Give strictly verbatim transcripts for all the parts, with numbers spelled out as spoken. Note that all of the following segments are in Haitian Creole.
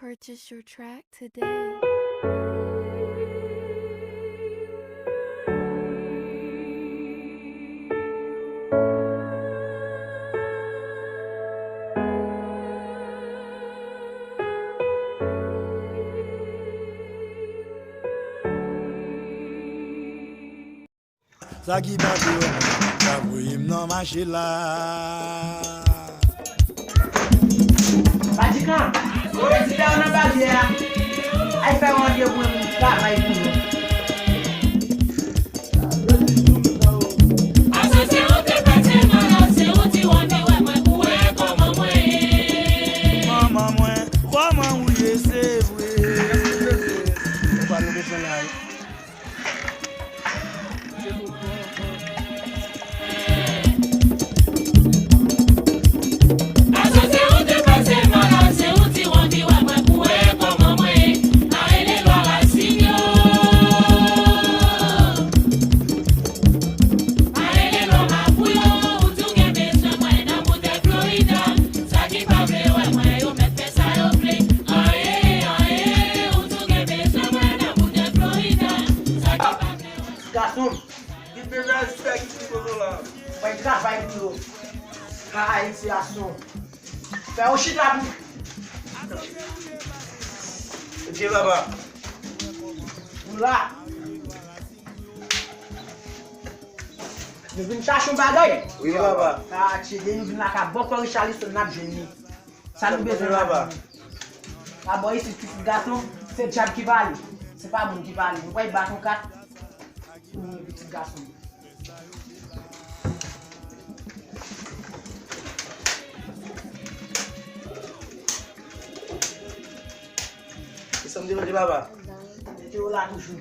Purchase your track today. Sa ki pase wè mwen, sa voye m nan mache la. Badikan, prezida yo nan baryè a. Ay fè randevou pou travay pou yo. Asosye ou te pase malad, se ou ti wande wè mwen pou wè kòman mwen ye. Manman mwen, kòman ou ye, se vre. Ou pa nou bezwen la, wi. Sa ki pa vle wè mwen, yo mèt fè sa yo vle. Aye, aye, ou tou gen bezwen mwen nan boutèy Florida. Sa ki pa vle wè. Gason, ki bezwen respè ki ti koto la. Mwen travay pou yo. Ka Ayiti a son. Fè yo chita pou. Ebyen papa. Nou la. Nou vin chache yon bagay. Wi papa. Sa tchede, nou vin la ka bòkò Richarlison, n ap jwenn li. Sa nou bezwen la. Papa. Abò isit, pitit gason, se dyab ki pale. Se pa moun ki pale. Nou pral bat yon kat. Pou mwen, pitit gason. Se sa m te mande papa. Mete yo la toujou.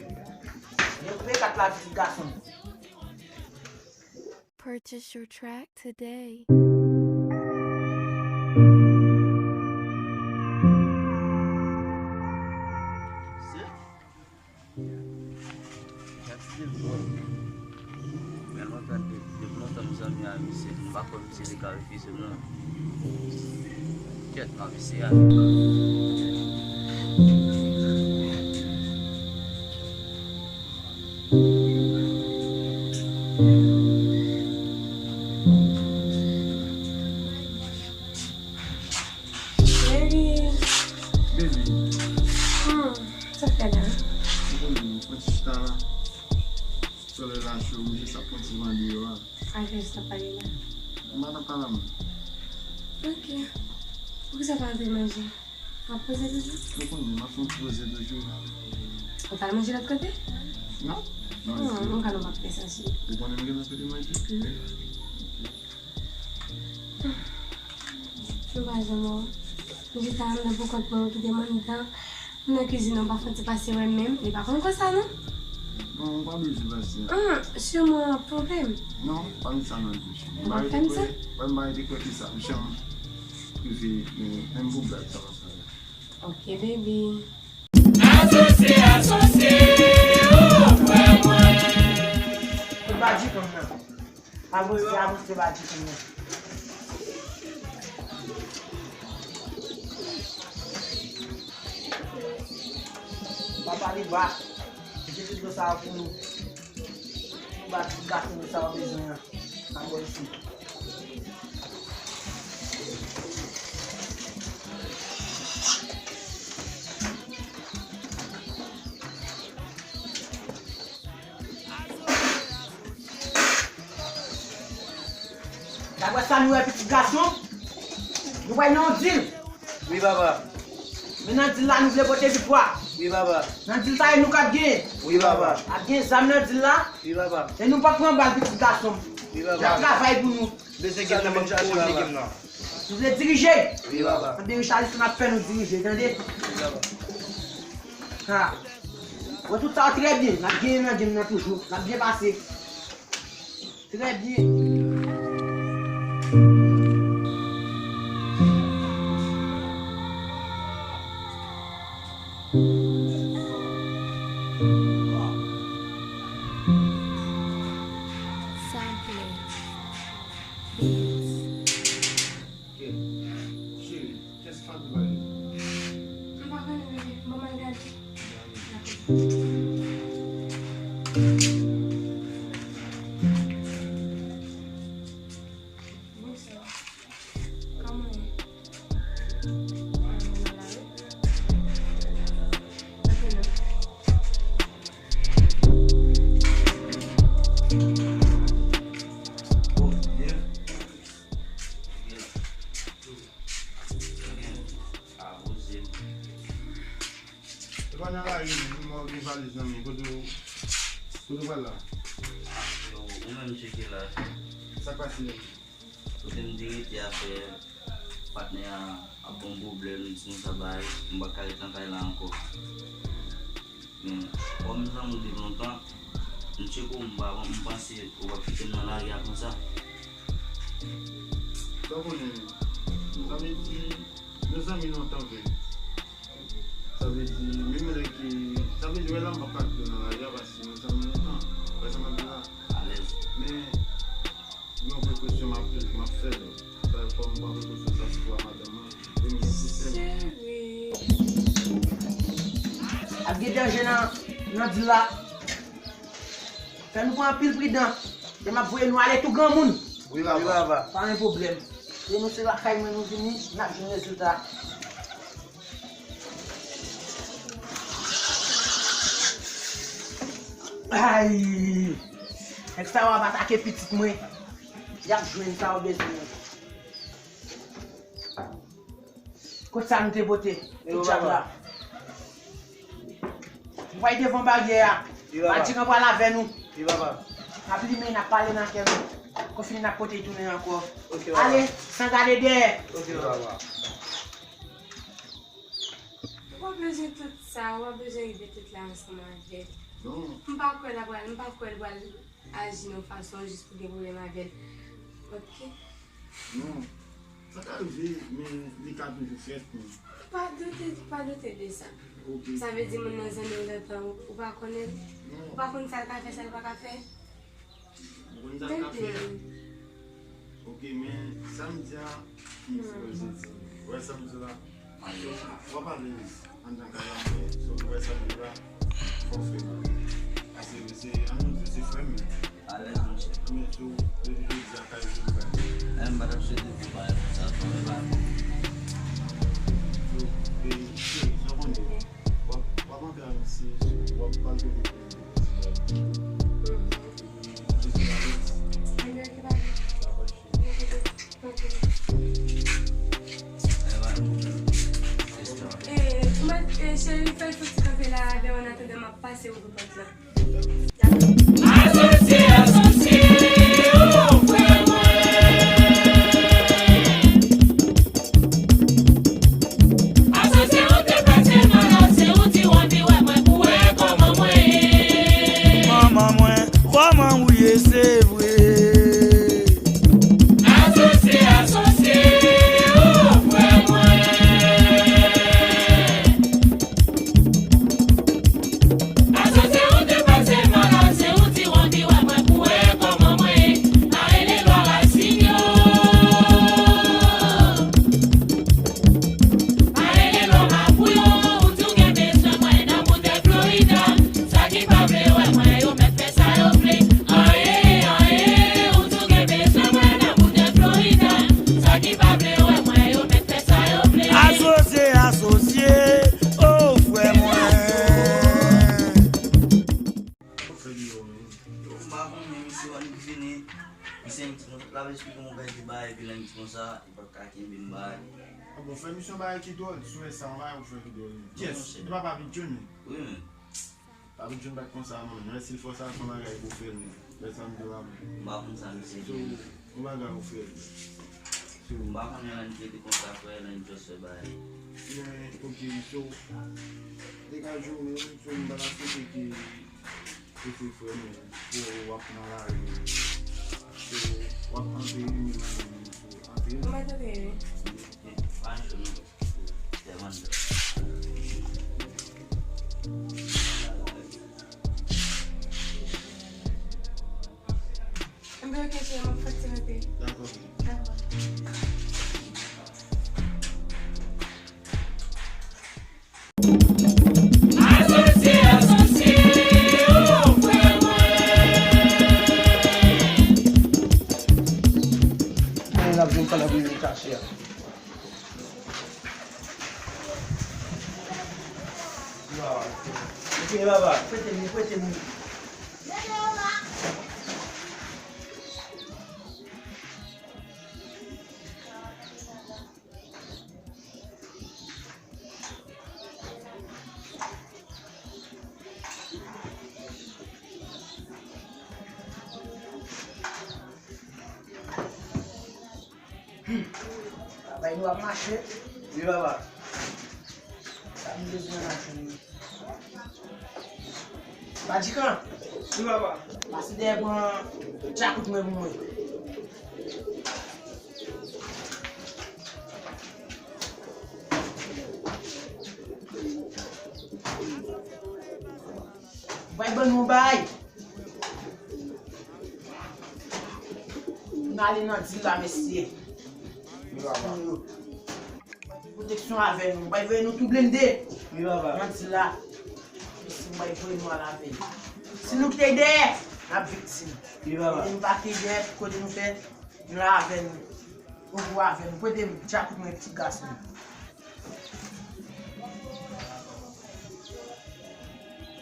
Yo koupe kat la, pitit gason. Purchase your track today. Gad ti de bò. Men lontan de, depi lontan m zanmi a misye, m pa kwè misye te ka refize m non. Kèt, m ap eseye ale. Baby. Baby. Hmm, sa fè la? Ou konnen, mwen chita la. Solèy la cho, m jis ap pran ti van deyò a. A, kiyès k ap pale la? M pa t ap pale a moun. Ok. Poukisa w pa antre manje? W ap poze toujou? Ou konnen, m ap fè yon ti poze toujou. Ou t al manje lòt kote? Non. Non, hmm, mwen konnen w p ap fè sa, cheri. Ou konnen m gen lòt kote manje? Mhm. M pa janm wè w. M chita anndan pou kont mwen, ou kite m anndan. M nan kizin nan, m pa fè ti pase wè m menm. Li pa konn konsa non. Non, ou pa bezwen pase. Ah, sou mwen pwoblèm. Non, pa met sa nan bouch. Ou pa fè m sa? Wè, m pa rete kwè ke sa ap janm rive, men menm pou blag sa pa sa. Ok, baby. Asosye, asosye, oh, frè mwen. Tout badi konn nan. Avanse, avanse, badi konn nan. Pa pale ba. Mete tout sa pou nou. Nou ba tout gason nou sa yo bezwen an. Ann bò isit. Daprè sa nou wè, pitit gason, nou wè nan yon dil. Wi, papa. Men nan dil la, nou vle pote viktwa. Wi, papa. Nan dil sa, e nou k ap genyen. Wi, papa. Ap gen zam nan dil la. Wi, papa. E nou p ap pran bal, pitit gason m. Wi, papa. Y ap travay pou nou. Bezwen gen nan menm pou nou gen nan. Nou vle dirije. Wi, papa. Anben, Richarlison ap fè nou dirije, tande? Wi, papa. Ha. Bon, tout sa trè byen. N ap genyen nan game nan toujou. N ap byen pase. Trè byen. Sampling. Beats. Cheri, kiyès ki fè anpil bagay? M pa Bonswa. Kòman w ye? Ah, ou nan lari? Ok, non. Oh, yeah. Yeah. Ah, bon, c'est E pa nan lari, non, m wè w gen valiz nan men. Kote w, kote w pral la? Yo, ou menm cheke la. Sa k pase menm? Kote m te rete a fè patnè a ap ban m pwoblèm, li di konsa bay, m pa ka ret nan kay la ankò. Men, kòm zanmi w depi lontan, m tcheke w, m pa, m panse ou p ap kite m nan lari a konsa. Sa w konnen menm? Sa vle di, nou zanmi lontan vre. Sa vle di, menm lè ke, sa vle di, wè la m p ap ka kite w nan lari a, paske nou zanmi lontan. Wè sa m ap di la? Alèz. Men, gen yon prekosyon m ap, m ap fè l. Sa fò m pran prekosyon sa sou a madanm mwen. E m gen sistèm. Cheri. Ap gen danje nan, nan dil la. Fè nou pran anpil pridan. Lè m ap voye nou ale tou granmoun. Wi, papa. Pa gen pwoblèm. Se nou se lakay mwen nou vini, n ap jwenn rezilta. Ay! Nèg sa yo ap atake pitit mwen. Y ap jwenn sa yo bezwen. Kot sa nou te pote? Tout djab la. Nou pral devan baryè a. Madigan pral avè nou. N ap limen, n ap pale nan kè nou. Kon fini, n ap pote l tounen ankò. Ale, san gade dèyè. W ap bezwen tout sa, w ap bezwen rive tout la ansanm avè l. M pa kwè l ap pral, m pa kwè l pral aji nan yon fason jis pou gen pwoblèm avè l. Ok? Non. Sa ka rive, men li ka toujou fèt, men. Pa doute, pa doute de sa. Ok. Sa vle di moun nan zanmi w lontan, ou pa konnen l? Non. Ou pa konn sa l ka fè, sa l pa ka fè? Ou konn sa l ka fè? Ok, men sa m di a, m sipoze di. Ou wè sa m di la? W ap alèz anndan kay la, men, so, ou wè sa m di la, fò w fè l. Paske se, an nou di, se frè m. Alèz, monchè. Men, so, depi jodi a, kay ou frè m. Menm m pa t ap swete pou bagay konsa, frè m, e pa. So, e, cheri, sa w konnen, w ap, w ap antre avèk si, w ap pale de frè m. Eh, ou mèt, eh, cheri, fè l fouti kanpe la, devan nan tande m ap pase ouvri pòt la. Asosye, asosye, oh, frè mwen. Asosye, ou te pase nan la, se ou di w anvi wè mwen pou wè kòman mwen ye. Manman mwen, kòman ou ye, se vre. Asosye, asosye, oh, frè mwen. Asosye, ou te pase nan la, se ou di w anvi wè mwen pou wè kòman mwen ye. Pa rele lwa rasin yo. Pa rele lwa mapou yo, ou di w gen bezwen mwen nan boutèy Florida. Sa ki pa vle wè mwen, yo mèt fè sa yo vle. Anyen, anyen, ou di w gen bezwen mwen nan boutèy Florida. Sa ki pa vle wè mwen, yo mèt fè sa yo vle. Asosye, asosye, oh, frè mwen. Yo, m pa konnen, misye wè n vini. Misye m di konsa, l ap esplike m yon kantite bagay, epi lè m di konsa, li pa ka kenbe m bagay. Ah bon, frè, misye yon bagay ki dwòl, si w wè sa, yon bagay ou fè ki dwòl. Yes, e pa Papi John, wi, men. Papi John pa t konsa, non, men si l fè w sa, se yon bagay pou fè l, men. Wè sa m di w la, men. M pa konn sa, misye. So, yon bagay ou fè l. So, m pa konnen lè n te konsa, frè, lè n just fè bagay. Men, ok, so, degaj ou menm, so, m pa ta swete ke Ou se frè m, pou w ap nan lari. Pou w ap antere men madanm ou, pou antere. Ou mèt antere, wi. Pa cho non. Tèlman cho. Enben, ok, cheri, m ap fè ti rete. Dakò. Dakò. Asosye, asosye. Ok, papa. Prete m li, prete m li. Papa, nou ap mache. Wi, papa. Sa m bezwen mache, wi. Badjikan. Wi, papa. Pase dèyè pran djakout mwen pou mwen. Bay ban nou bay. Nou ale nan dil la, mesye. Pwoteksyon avè nou. Bay voye nou tou blende. Nan dil la. Mesye, bay voye nou al avè l. Si nou kite dèyè, n ap viktim. Kote nou pa kite dèyè, kote nou fè, nou la avè nou. Ou pou avè nou. Prete m djakout mwen, pitit gason.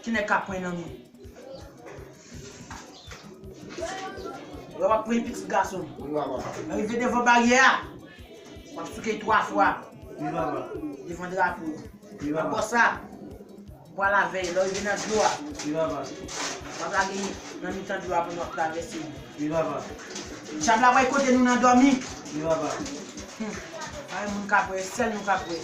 Ki nèg k ap pran nan nou? Lè w ap pran pitit gason, lè w rive devan baryè a, w ap souke twa fwa devan drapo. Apre sa, w pral avè l, lè w rive nan dlo a, w ap lage nan mitan dlo a pandan w ap travèse. Dyab la pral kote nou nan dòmi. Hmm. Pa gen moun k ap wè, sèl nou k ap wè.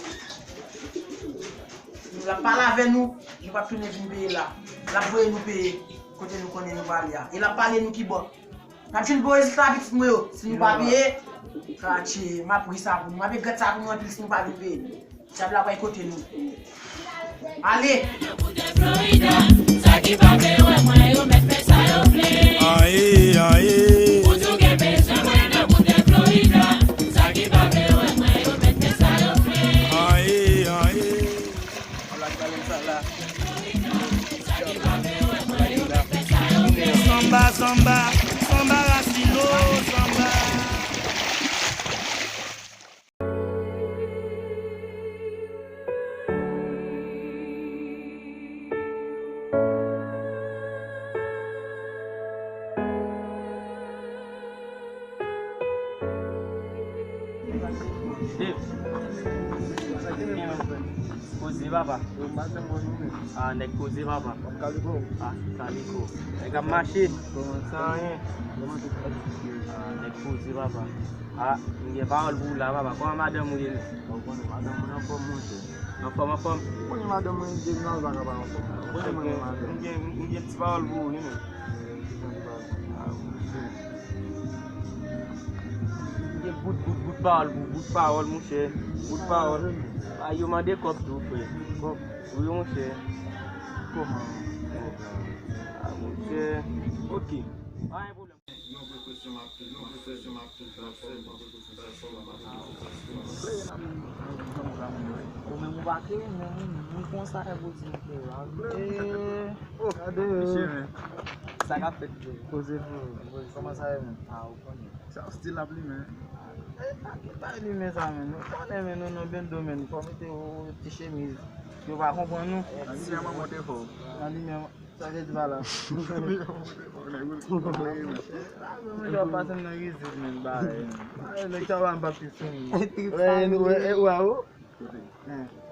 L ap pale avè nou, nou p ap tounen vin peye la. L ap voye nou peye kote nou konnen nou prale a. E l ap pale nou ki bò. N ap jwenn bon rezilta, pitit mwen yo. Si nou pa peye, sa tchè, m ap ri sa pou nou. M ap regrèt sa pou nou anpil si nou pa vin peye. Dyab la pral kote nou. Ale! Florida, sa ki pa vle wè mwen, yo mèt fè sa yo vle. Aye, aye. Ou tou gen bezwen mwen nan bout Florida, sa ki pa vle wè mwen, yo mèt fè sa yo vle. Aye, aye. Samba, samba, samba Racilo, samba. Dave. Koze papa. Ah, nèg koze papa. Ah, kaliko. Nèg ap mache. Ah, nèg koze papa. Ah, m gen pawòl pou ou la papa. Kòman madanm ou ye menm? Ou konnen madanm mwen anfòm, monchè. Anfòm, anfòm? Ou konnen madanm mwen depi nan l pa ka pa anfòm. Ou konnen mwen renmen madanm. M gen, m gen ti pawòl pou ou wi menm. Ah, monchè. M gen bout, bout, bout pawòl pou ou, bout pawòl, monchè. Bout pawòl. Ah, yo mande kòb tou, frè. Kòb? Wi, monchè. Kòman? Ah, monchè. Ok. Pa gen pwoblèm. Ou menm ou pa te renmen moun, moun konsa e pou di m te la. Gade. Sa k ap fèt, Dave? Poze pou ou. Kòman sa ye menm? Ah, ou konnen. Sa w stil ap limen. E pa, ki pa limen sa menm? Ou konnen men nou nan bendo menm. Fò mete yon ti chemiz. Yo pa konprann nou. Nan limyè manman te fò. Nan limyè, sa vle di pa la. Mwen ap pase m nan rizib menm, bagay. Nèg sa pa m pa plis sou moun. Wè, wè, wè, wè, o. Kote?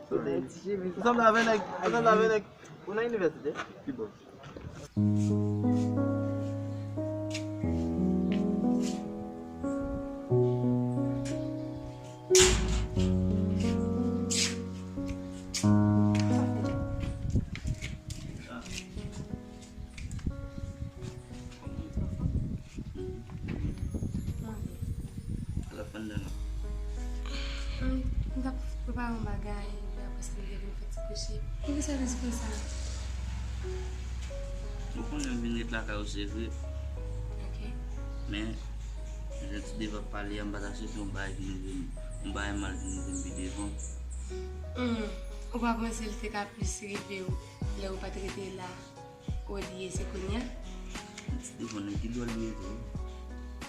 Kote? Ti chemiz. Ou sanble avè nèg, ou sanble avè nèg. Ou nan inivèsite? Ki bò? Mwen. Al ap anndan non. Hmm, m t ap prepare yon bagay, epi apre sa m te vin fè ti kouche. Poukisa w vin di konsa? Ou konnen m vin ret lakay ou, se vre. Ok. Men, jan ti Dave ap pale a, m pa ta swete yon bagay vin vin, yon bagay mal vin vin pi devan. Hmm, ou pa panse l te ka plis rive w lè ou pa t rete la? Kote l ye, se kounye a? Ti Dave, nèg ki dwòl li ye tou.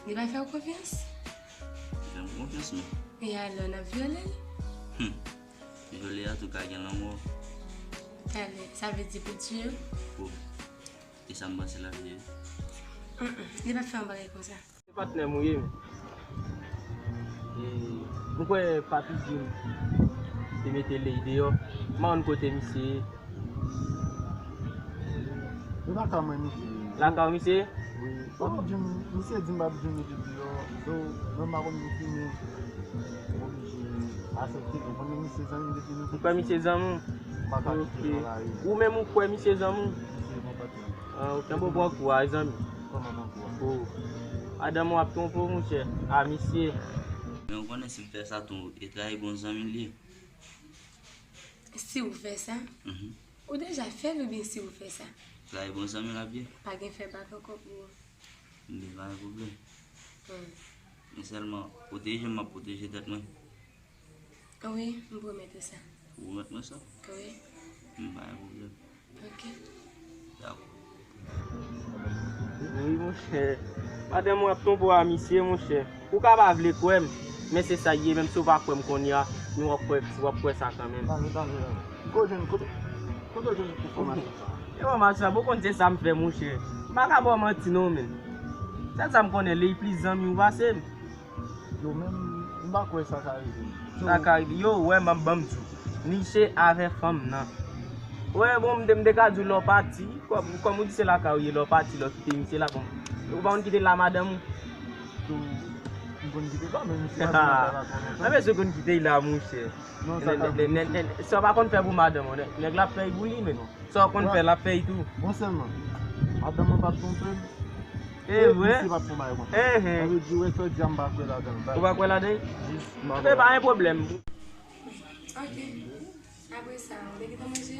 Li pa fè w konfyans? Li fè m konfyans, men. E alò, n ap vyole l? Hmm. Vyole a tou ka gen lanmò. Talè, sa vle di pou tiye w? Bon, e sa m panse l ap di. Mm, mm, li p ap fè yon bagay konsa. Se patnè m ou ye, men. E, m kwè papi di m te mete ley deyò. M pa konn kote misye ye. Li lakay mwen misye ye. Lakay misye? Wi. Papi di m, misye di m papi di m mete deyò. So, mwen m pa konn pou ki men. M oblije aksepte. Ou konnen misye zanmi m depi nou piti. Ou kwè misye zanmi w? M pa ka kite l nan lari. Ou menm ou kwè misye zanmi w? Misye konpatnè m. Ah, ok, bon, pran kouraj, zanmi. Kòman pran kouraj? Oh. Madanm ou ap twonpe w, monchè. Ah, misye. Men ou konnen si m fè sa tou, e trayi bon zanmi l ye. Si w fè sa, mhm, ou deja fè l oubyen si w fè sa? Trayi bon zanmi l ap ye. Pa gen fè bak ankò pou ou. Men pa gen pwoblèm. Hmm. Men sèlman, pwoteje m, m ap pwoteje tèt mwen. Wi, m pwomèt ou sa. Ou pwomèt mwen sa? Wi. M pa gen pwoblèm. Ok. Dakò. Wi, monchè. Madanm ou ap twonpe w a misye, monchè. Ou ka pa vle kwè m, men se sa l ye, menm si w pa kwè m kounye a, men w ap kwè, w ap kwè sa kanmenm. Talè, talè, talè. Kote w jwenn, kote, kote w jwenn enfòmasyon sa a? Enfòmasyon sa, bon, konn se sa m fè, monchè. M pa ka ba w manti non, men. Sèl sa m konnen, li plis zanmi w pase m. Yo, men m pa kwè sa ka rive. Sa ka rive. Yo, wè, m ap ban m di w. Misye avè fanm nan. Wè, bon, m te, m te ka di w lè w pati, kòm, kòm ou di se lakay ou ye, lè w pati, lè w kite misye la, bon. Ou pa konn kite l la, madanm ou? Yo, m konn kite l la, men misye pa di m sa la, konnen sa. Nan, mesye konn kite l la, monchè. Non, sa ka rive. Sa w pa konn fè pou madanm ou, nèg, nèg la ap fè l pou li, men. Sa w konn fè, l ap fè l tou. Bon, sèlman, madanm mwen p ap twonpe m. E vre? Misye p ap fè yon bagay konsa. Sa vle di, wè, sa w di a, m pa kwè ladan l. Ou pa kwè ladan l? Jis, m pa kwè. Ebyen, pa gen pwoblèm. Ok. Apre sa, ou te gentan manje?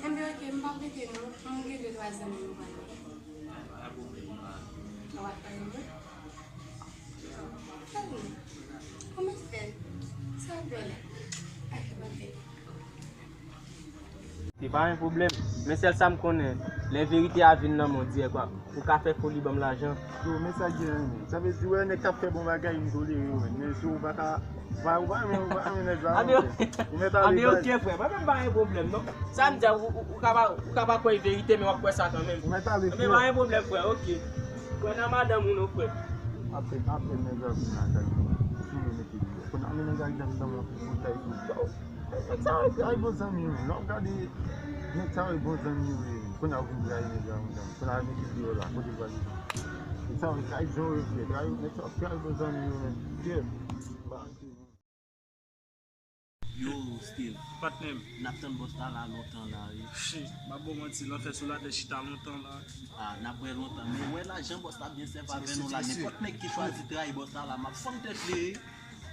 Ebyen, ok, m p ap rete non. M gen de twa zanmi m pral wè. Ou ap pale mwen? Pale mwen. Kòman fè? Sa w ap fè la? Ok, pa fè. Se pa yon pwoblèm. Men sèl sa m konnen, lè verite a vin nan men w dirèk, ou ka fè foli ban m lajan. Yo, men sa gen, sa vle di, wè, nèg k ap fè bon bagay, m tolere yo, men si w pa ka, ou pa, ou pa renmen, ou pa renmen nèg la, non, frè. Ou mèt ale, baz. Ok, frè. Mwen menm pa gen pwoblèm, non. Sa m di a, ou, ou, ou ka pa, ou ka pa kwè verite, men w ap kwè sa kanmenm. Ou mèt ale, frè. Men pa gen pwoblèm, frè, ok. Kwè nan madanm ou, non, frè. Apre, apre, nèg la vin lakay mwen. Sou yo mete deyò. Kounye a, men nèg la dedan, dedan mwen, pou fout kay pou yo. Nèg sa yo trayi bon zanmi yo. Lè w gade, nèg sa yo bon zanmi yo ye. Kounye a w vin trayi nèg la konsa. Kounye a mete deyò la, kote l pral ye. Nèg sa yo trayi jan yo ye, trayi, nèg sa yo trayi bon zanmi yo, men. Kè. Yo, Steve. Patnè m. N ap tann bòs la la lontan la, wi. Shit, m ap ba w manti, lanfè sou latè chita lontan la. Ah, n ap wè lontan. Men wè la, jan bòs la byen sèvi avè nou la, nenpòt nèg ki chwazi trayi bòs la la, m ap fann tèt li, wi.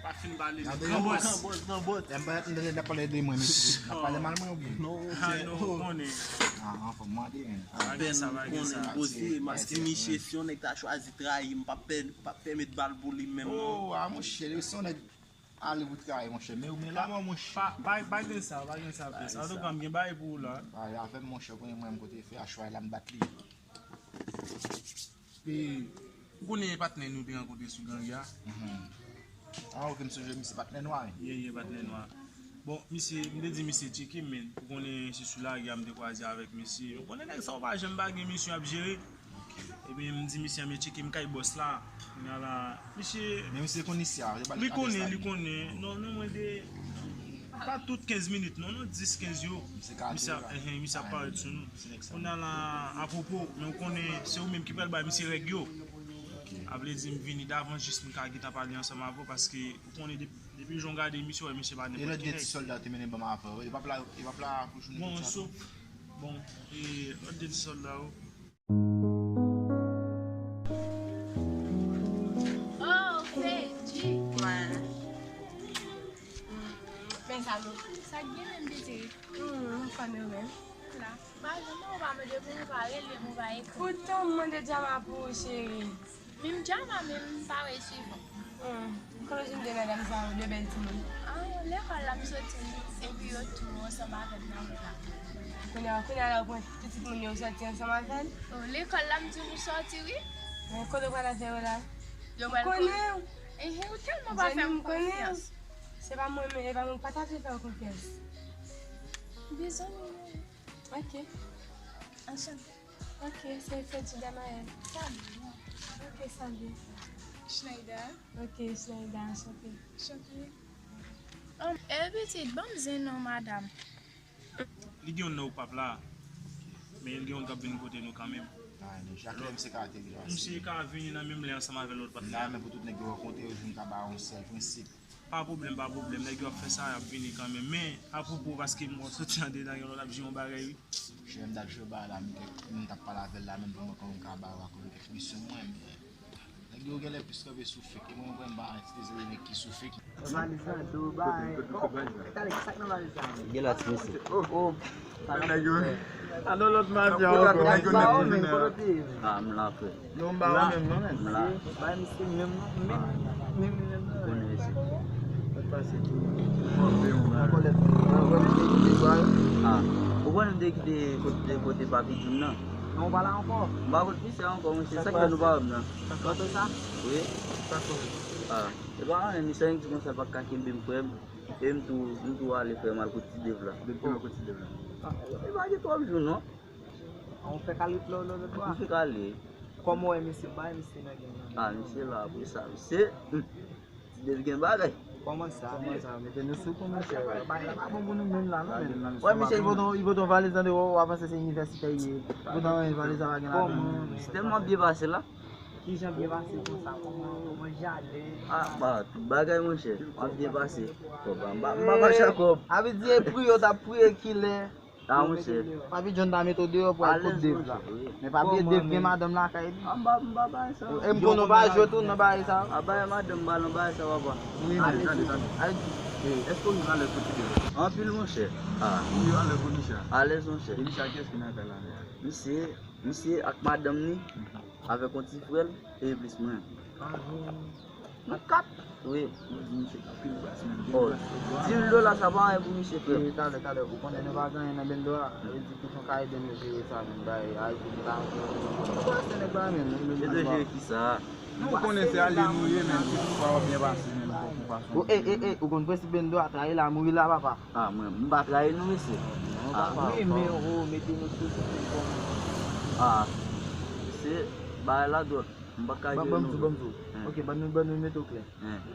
Pa fin pale, men gran bòs. Gran bòs, gran bòs. M pa, m pa, n ap pale de mwen, mesye. N ap pale mal mwen, oubyen? Non, ah, non, ou konnen. Ah, anfen, m mande, men. Apèn m konnen m poze, paske misye, si yon nèg ta chwazi trayi m, m p ap pè-, p ap pèmèt bal pou li menm, non. Oh, ah, monchè, se yon nèg ale pou trayi, monchè. Men, men la, mwen, monchè. Pa, pa, pa gen sa, pa gen sa, pès. Antouka, m gen bagay pou ou la. Pale avè m, monchè, konnen mwen, m kote fè a chwa la, m bat li. E, ou konnen patnè nou te rankontre sou Gangi a? Mhm. Ah, ok, m sonje misye patnè nwa, wi. Ye, ye, patnè nwa. Bon, misye, m te di misye tcheke m, men ou konnen se sou lari a m te kwaze avèk misye. Ou konnen nèg sa yo pa janm pa gen misyon y ap jere. Ebyen, m di misye, "Anben tcheke m kay bòs la." Kounye a la, misye. Men misye konn isi a, li konnen, li konnen. Non, non, mwen te, pa tout kenz minit, non, non, dis, kenz yo. Misye ka tou la. Enhen, misye ap parèt sou nou. Kounye a la, apwopo, men ou konnen, se ou menm ki pral bay misye règ yo. Ok. A vle di, m vini davan, jis m ka gentan pale ansanm avè w, paske ou konnen depi, depi jan w gade misye, w wè misye pa nenpòt ki nèg. E lòt de ti sòlda w te mennen ban m avan, yo p ap la, yo p ap la pou jounen jodi a tou? Bon, e lòt de ti sòlda yo. Oh, Fedji. Men sa nou, sa k gen menm, pitit? Hmm, fanmi w menm. La. Pa janm, ou pa mande pou ou, pa rele m, ou pa ekri. Poutan m mande Djama pou ou, cheri. Menm Djama, menm m pa wè l swiv ou. Hmm. Kote w jwenn de medam sa yo, de bèl timoun? Ah, lekòl la m soti, epi yo tou ansanm avè m nan wout la. Kounye a, kounye a la, ou pran pitit moun yo soti ansanm avè l? Oh, lekòl la m di nou soti, wi. Men kote w pral avè yo la? Yo pral konnen w. Enhen, ou tèlman pa fè m konfyans. Se pa mwen, men e pa mwen ki pa ta vle fè w konfyans. Bizou, Mimi. Ok. Anchante. Ok, se Freddy Damael. Salut. Ok, salut. Schneider. Ok, Schneider, anchante. Enchanté. Um, e pitit, ban m zen non, madanm. Li gen youn nan ou p ap la, men li gen youn k ap vin kote nou kanmenm. Misye ka vini nan menm lè ansanm avè lòt patnè. Nan men pou tout nèg yo rankontre yo, jwenn ka ba yon sèl prensip. Pa pwoblèm, pa pwoblèm. Nèg yo ap fè sa, y ap vini kanmenm. Men, apwopo, paske mwen soti andedan, gen lòt ap jwe yon bagay, wi. Jè m t ap jwe ba la, m t ap pale avè l la, menm pou mwen, kòm m ka ba w akòm kèk misyon mwen, men nèg yo genlè plis kanpe sou fake. E mwen, mwen, m pa anti de zere nèg ki sou fake. Valiz la, Dubai. Kòman, talè, ki sa k nan valiz la? Gen la, ti mesye. Oh, oh. Nèg yo. A non, lòt mafya ankò. Nèg yo nèt vini. Ah, m la, frè. Non, m pa wè menm non, men. M la. Bay misye menm non, menm, menm, menm non. Konnen mesye. Sa k pase? Mwen menm te kite dwa. Ah, ou konnen m te kite kote, kote papi Jun nan? Non, ou pa la ankò? M pa kot misye ankò, mesye. Sa k fè nou pa wè m nan? Sa k pase sa? Wi. Sa k pase? Ah, e pa anyen, misye annik di konsa l pa ka kenbe m, frè m. E m tou, m tou ale, frè m, al kot ti Dev la. Depi lè kot ti Dev la. Ah, e pa gen twòp jou non. Ou fèk ale lò, lò, lòt bò a? M fèk ale. Kòman w wè misye? Bay misye nan gen nan. Ah, misye la, apre sa, misye, hmm. Ti Dev gen bagay. Kòman sa? Kòman sa? Mete nou sou kou, monchè. Bagay la pa bon pou nou menm la, non, men. Wè, misye, li pote yon, li pote yon valiz nan deyo, w ap panse se inivèsitè li ye. Li pote yon valiz la pa gen ladan. Kòman? Se tèlman byen pase la. Kijan byen pase konsa? Kòman, kòman jale? Ah, ba, tout bagay, monchè. Ap byen pase. Kòb, m pa, m pa, m pa mache ak kòb. A vle di, e priye w t ap priye kilè? Ah, monchè. Papi John ta mete w deyò pou al kot Dev la. Men pa bliye Dev gen madanm lakay li. Ah, m pa, m pa bay sa. E m konnen w pa jwe tou nan bagay sa. Ah, bay madanm, m pa nan bagay sa, papa. Wi, men. Tande, tande, tande. Èske w rive alèz kote Dev? Anpil, monchè. Ah. Ou rive alèz kote Misha? Alèz, monchè. E Misha, kiyès ki nan kay la, menm? Misye, misye ak madanm ni, avèk yon ti frè l, e plis mwen. Nou kat. Wi. Di misye anpil gras, men. Oh, dis mil dola, sa pa anyen pou misye, frè. E talè, talè, ou konnen nou pa gen anyen nan bendo a. Sa vle di, ki jan w ka ede nou jere sa, menm, bay Ayiti, nou ta, nou pa se nèg la, menm. Ede jere kisa? Nou konnen se ale nou ye, men, tout fwa w ap byen pase, men, nou fò pou fason. E, e, e, ou konn prensip bendo a, trayi la, mouri la, papa. Ah, mwen, m pa trayi nou, mesye. Non, papa. Renmen ou mete nou sou kou kòm. Ah, se bagay la dwòl. M pa ka jere nou. Ban m di w, ban m di w. Ok, ban nou, ban nou mete w klè.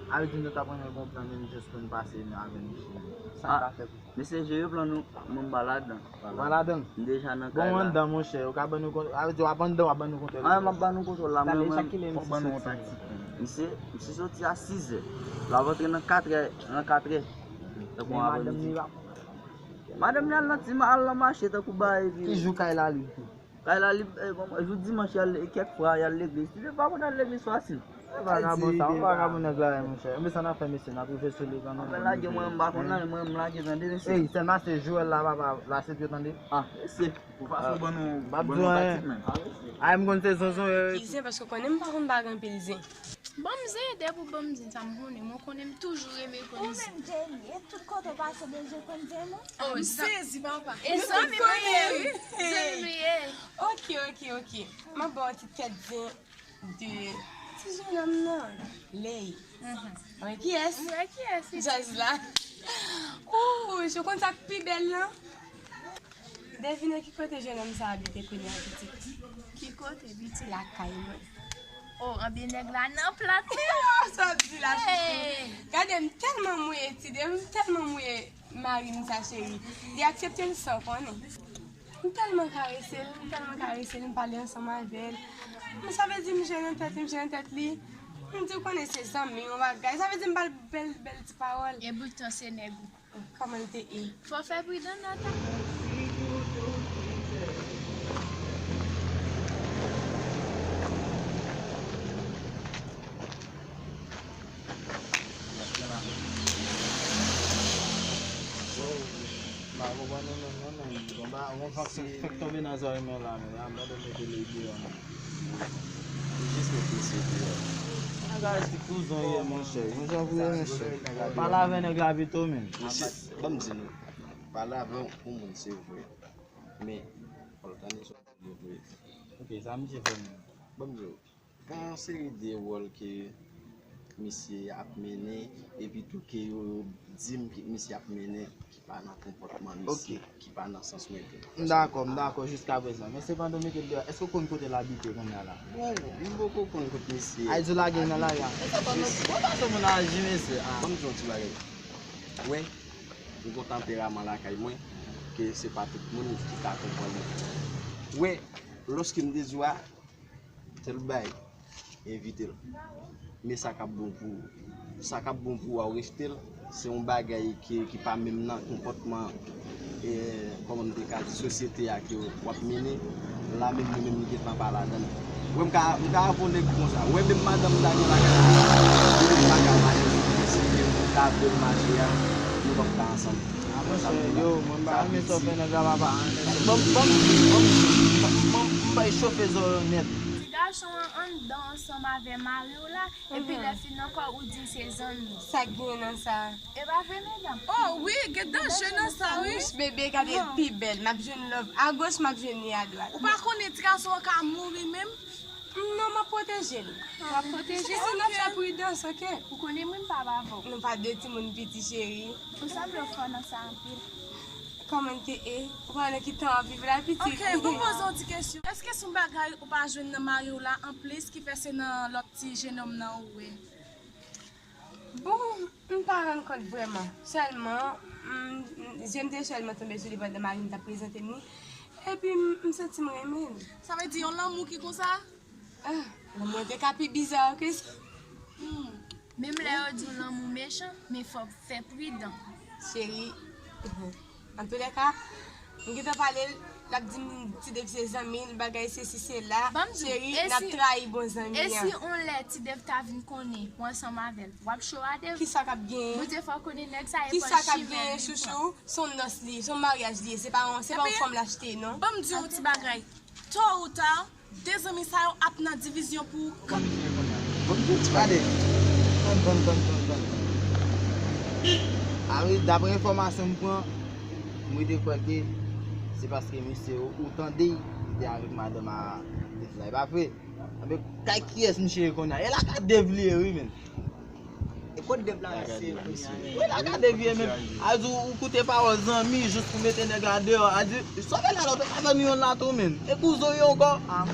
A vle di nou ta pran yon bon plan, menm jis pou nou pase avè misye. Sa n ka fè pou sa? Mesye, jere plan nou, mwen m pa ladan. Ou pa ladan? M deja nan kay la. Bon, anndan, monchè, ou ka ban nou kont-, a vle di w ap anndan, w ap ban nou kontwòl. Ah, m ap ban nou kontwòl la, mwen, mwen. Fòk ban nou yon taktik. Misye, misye soti a sizè. L ap antre nan katrè, nan katrè. Tankou avan midi. Madanm li al nan ti ma-, al nan mache tankou bagay vire. Ki jou kay la lib tou? Kay la lib, eh, bon, jou dimanch, y al, kèk fwa, y al legliz. Ti fi pa konn al legliz fasil. Vagabon sa, yon vagabon nèg la ye, monchè. Enben sa n ap fè, mesye, n ap rive sou li kanmenm. Apre lage mwen, m pa konn anyen, mwen, m lage, tande, mesye. Ey, sèlman se Joel la, papa, la se pye, tande. Ah, mesye. Pou fason ban nou, ban nou taktik, men. Ay, m konn se zonzon yo. Ki zen, paske w konnen m pa konn bagay anpil zen. Ban m zen, depi w ban m zen, sa m konnen. Mwen konnen m toujou renmen konn zen. Ou menm, Jenny, e tout kote w pase, bezwen konn zen, non? Oh, m sezi, papa. E zanmi nou ye, wi. Zanmi nou ye. Ok, ok, ok. M ap ba w yon ti tèt zen de ti jenòm nan. Ley. Mwen kiyès? Mwen kiyès? Jazz la. Ouch, ou konn sa k pi bèl lan? Devine ki kote jenòm sa abite kounye a, pitit. Ki kote, pitit? Lakay mwen. Oh, anben nèg la nan plat. Sa w ap di la, chouchou. Gade, m tèlman mouye, ti de, m tèlman mouye mari m sa, cheri. Li aksepte l san konnen. M tèlman karese l, m tèlman karese l, m pale ansanm avè l. Men sa vle di m jwe nan tèt li, m jwe nan tèt li. M di, ou konnen se zanmi, yon bagay. Sa vle di m ba l bèl, bèl ti pawòl. E poutan se nèg ou. Kòman l te ye? Fò w fè pridan nan ta. M pa konprann ou menm non, men. Bon, ba, bon, fòk se fèk tonbe nan zòrèy mwen la, men. Abandone de lege, non. Ou jis met mesye deyò. Bagay se kouzon ye, monchè. Yon jan pou yon chen. Pale avè nèg la pito, men. Mesye, ban m di nou. Pale avè yon moun, se vre. Men, fò l tande sa w di vre. Ok, sa misye fè menm? Ban m di w. Gen yon seri de wòl ke misye ap mennen, epi tou ke yo di m ke misye ap mennen, ki pa nan konpòtman misye, ki pa nan sans mwen tou. M dakò, m dakò jiska prezan. Men sepandan, mete l deyò, èske w konn kote l abite kounye a la? Bon, m poko konn kot misye. Ay, di w lage l nan lari a. Mwen pa sou moun aji, mesye. Ah. Ban m di w yon ti bagay. Wè, ou gon tanperaman lakay mwen, ke se pa tout moun ki ka konprann li. Wè, lòske m te di w a, tèl bagay, envite l. Men sa k ap bon pou ou. Sa k ap bon pou ou a, ou rejte l. Se yon bagay ki, ki pa menm nan konpòtman, e, kòman m te ka di, sosyete a ke w ap mennen. La menm, nou menm, nou gentan pa ladan l. Wè, m ka, m ka reponn nèg konsa. Wè, menm madanm m ta gen lakay la, li menm pa ka mache. Si m ta vle l mache a, nou p ap ka ansanm. Yo, mwen pa renmen sa w fè nèg la, papa. Ban m, ban m, ban m, ban m, ban m bay chofe zò yo nèt. Ti gason an anndan ansanm avè mari w la, epi lè fin ankò ou di se zanmi. Sa k gen nan sa? E pa vre, medam? Oh wi, gen danje nan sa, wi. Bebe, gade l pi bèl. M ap jwenn love agoch, m ap jwenn li adwat. Ou pa konnen ti gason an ka mouri menm? Non, m ap pwoteje l. W ap pwoteje l? Jezi, n ap fè pridans, oke? Ou konnen mwen m pa avè w. Nou pa de timoun piti, cheri. Ou sanble w fò nan sa anpil. Kòman te e? Ou pa nan ki tan w ap viv la, pitit? Oke, bon, poze yon ti kesyon. Èske se yon bagay ou pa jwenn nan mari w la anplis ki fè se nan lòt ti jenòm nan ou ye? Bon, m pa rann kont vrèman. Sèlman, m, m, je m te sèlman tonbe sou li pandan mari m t ap prezante m li. Epi m, m santi m renmen l. Sa vle di yon lanmou ki konsa? Ah, lanmou an te ka pi biza ke sa. Hmm. Menm lè yo di w lanmou mechan, men fò w fè pridan. Cheri, antoulèka, m gentan pale l, l ap di m Ti Dev se zanmi l, bagay sesi sela. Cheri, n ap trayi bon zanmi an. E si on lè Ti Dev ta vin konnen ou ansanm avè l, w ap cho a Dev? Kisa k ap genyen? Bondye fè w konnen nèg sa e pran chimè l li pran. Kisa k ap genyen, chouchou? Se yon nòs li ye, se yon maryaj li ye, se pa yon, se pa yon fanm l achte, non. Ban m di w yon ti bagay. Tò ou ta, de zanmi sa yo ap nan divizyon pou ou. Bon, bon, bon, bon, bon. A wi, daprè enfòmasyon m pran, mwen te kwè ke se paske misye ou, ou tande li te avèk madanm a, li te di la, e pa vre? Anben, kay kiyès misye ye kounye a? E lakay Dev li ye, wi, men. E kot Dev la resi kounye a, men? Wi, lakay Dev ye, men. A di ou, ou koute pawòl zanmi jis pou mete nèg la deyò. A di, sove la, lòt pa zanmi yon la tou, men. E kouzen w ye ankò. Ah, m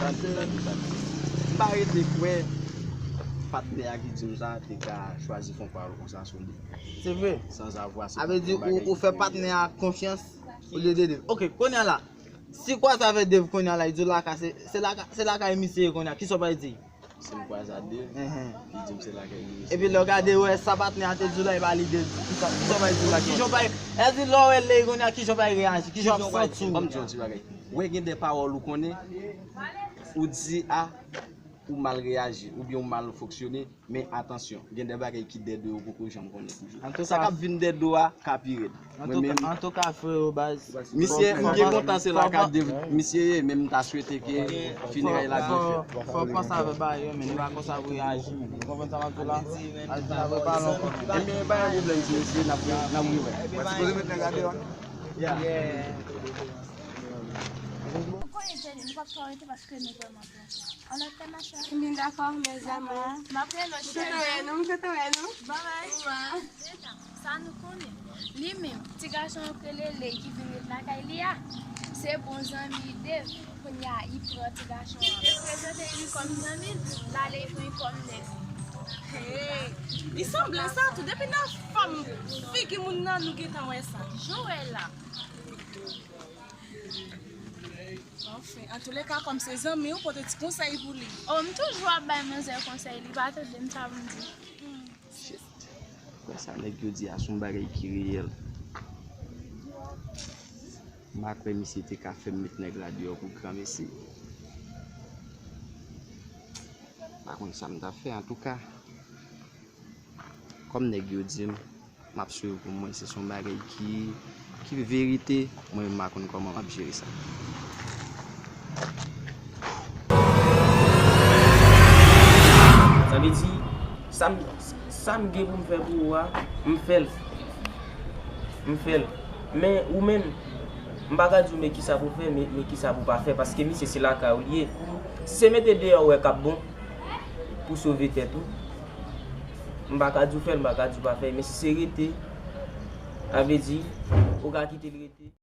pa rete kwè patnè a ki di m sa te ka chwazi fè yon pawòl konsa sou li. Se vre. Sanzavwa, se pa yon bagay ki pou rive. A vle di, ou, ou fè patnè a konfyans olye de Dev. Ok, kounye a la, si w kwaze avèk Dev kounye a la, li di w lakay, se, se lakay, se lakay misye ye kounye a, kisa w pral di? Si m kwaze a Dev, li di m se lakay li ye. Epi lè w gade, w wè sa patnè a te di w la, e pa li te di. Kisa, kisa w pral di w la? Kijan w pral, èske lè w wè l kounye a, kijan w pral reyaji? Kijan w ap santi w? Ban m di w yon ti bagay. Wè gen de pawòl ou konnen, ou di a, ou mal reyaji, oubyen ou mal fonksyone, men atansyon, gen de bagay ki dèyè do yo poko janm konnen toujou. Sa k ap vin dèyè do a ka pi rèd. Mwen menm. Antouka, freo, baz. Misye, m byen kontan se lakay Dev misye ye, men m ta swete ke fineray la byen fèt. Fò w panse avè bagay yo, men nou pa konsa pou reyaji. Ou konprann sa m ap di w la? Al di n ap repale ankò. Ebyen, pa gen pwoblèm, ti mesye, n ap, n ap rewè. Mwen sipoze met nèg la deyò. Yeah. Ou konnen, Jenny, m p ap fè w rete paske nou vrèman pran tan. An lòt tèm, ma chère. Ebyen, dakò, mes amours. M ap rele w, cheri. M kontan wè nou, m kontan wè nou. Bye bye. Sa nou konnen. Li menm, ti gason an k rele Ley ki vin ret lakay li a, se bon zanmi Dev. Kounye a, li pran ti gason an, li prezante li kòm zanmi l, l ale pran li kòm nèg li. Hey, li sanble sa tou. Depi nan fòm figi moun nan, nou gentan wè sa. Jan w wè la. Anfen, antoulèka, kòm se zanmi w, pote ti konsèy pou li. Oh, m toujou ap bay manzè konsèy, li pa tande m sa pou m di. Shit. Kwè sa nèg yo di a se yon bagay ki reyèl. M pa kwè misye te ka fè m met nèg la deyò pou granmesi. M pa konn sa m t ap fè, antouka. Kòm nèg yo di m, m ap swiv pou mwen, si se yon bagay ki, ki verite, mwen menm m pa konn kòman m ap jere sa. Sa vle di, sa m, sa m gen pou m fè pou ou a, m fè l. M fè l. Men ou menm, m pa ka di w men kisa pou w fè, men, men kisa pou w pa fè, paske misye se lakay ou li ye. Se mete deyò ou wè k ap bon pou sove tèt ou. M pa ka di w fè l, m pa ka di w pa fè l, men si se rete, sa vle di, ou ka kite l rete.